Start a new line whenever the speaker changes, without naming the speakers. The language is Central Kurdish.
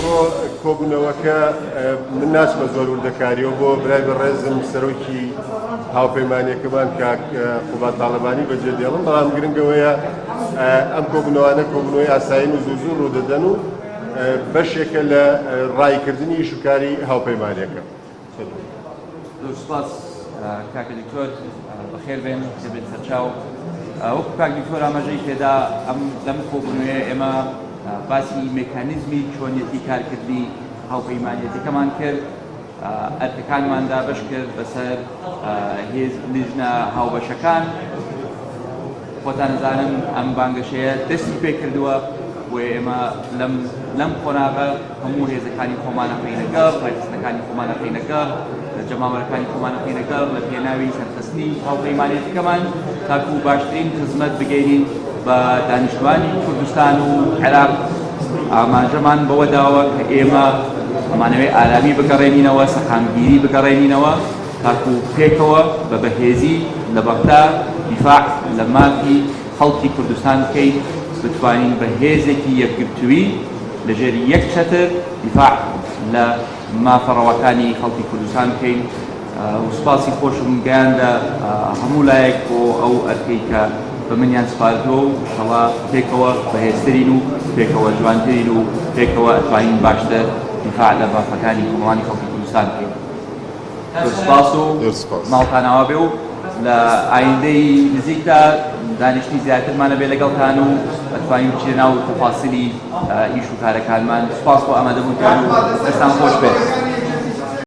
ڕاستەوخۆ کۆبوونەوەکە من ناچمە زۆر وردەکاریەوە بۆ برای بەڕێزم سەرۆکی هاوپەیمانیەکەمان کاک قوباد تاڵەبانی بەجێ دێڵم، بەڵام گرنگەوەیە ئەم کۆبوونەوانە کۆبوونەوەی ئاسایین و زوو زوو ڕوودەدەن و بەشێکە لە ڕایکردنی ئیشوکاری هاوپەیمانیەکە.
زۆر سوپاس کاکە دکتۆر، بەخێر بێن دەبێت سەرچاو. وەکو کاک دکتۆر ئاماژەی پێدا ئەم لەم کۆبوونەوەیە ئێمە باسی مێکانیزمی چۆنیەتی کارکردنی هاوپەیمانیەتەکەمان کرد، ئەرکەکانمان دابەش کرد بەسەر هێز لیژنە هاوبەشەکان. خۆتان ئەزانن ئەم بانگەشەیە دەستی پێ کردووە، بۆیە ئێمە لەم لەم قۆناغە هەموو هێزەکانی خۆمان ئەخەینە گەڕ، ڕێکخستنەکانی خۆمان ئەخەینە گەڕ، جەماوەرەکانی خۆمان ئەخەینە گەڕ لە پێناوی سەرخستنی هاوپەیمانێتیەکەمان تاکو باشترین خزمەت بگەینین بە دانیشتوانی کوردستان و عێراق. ئاماژەمان بەوە داوە کە ئێمە ئەمانەوێ ئارامی بگەڕێنینەوە، سەقامگیری بگەڕێنینەوە تاکو پێکەوە بە بەهێزی لە بەغدا دیفاع لە مافی خەڵکی کوردستان بکەین، بتوانین بە هێزێکی یەکگرتووی لەژێر یەک چەتر دیفاع لە مافە ڕەواکانی خەڵکی کوردستان بکەین و سوپاسی خۆشم گەیاندە هەموو لایەک بۆ ئەو ئەرکەی کە بە منیان سپاردووە و ئیشەڵا پێکەوە بەهێزترین و پێکەوە جوانترین و پێکەوە ئەتوانین باشتر دیفاع لە مافەکانی کۆمەڵانی خەڵکی کوردستان بکەین. زۆر سوپاس و ماڵتان ئاوا بێ و لە ئایندەی نزیکدا دانیشتنی زیاترمان ئەبێ لەگەڵتان و ئەتوانین بچینە ناو تەفاسیلی ئیش و کارەکانمان. سوپاس بۆ ئامادەبوونتان و دەستان خۆش بێت.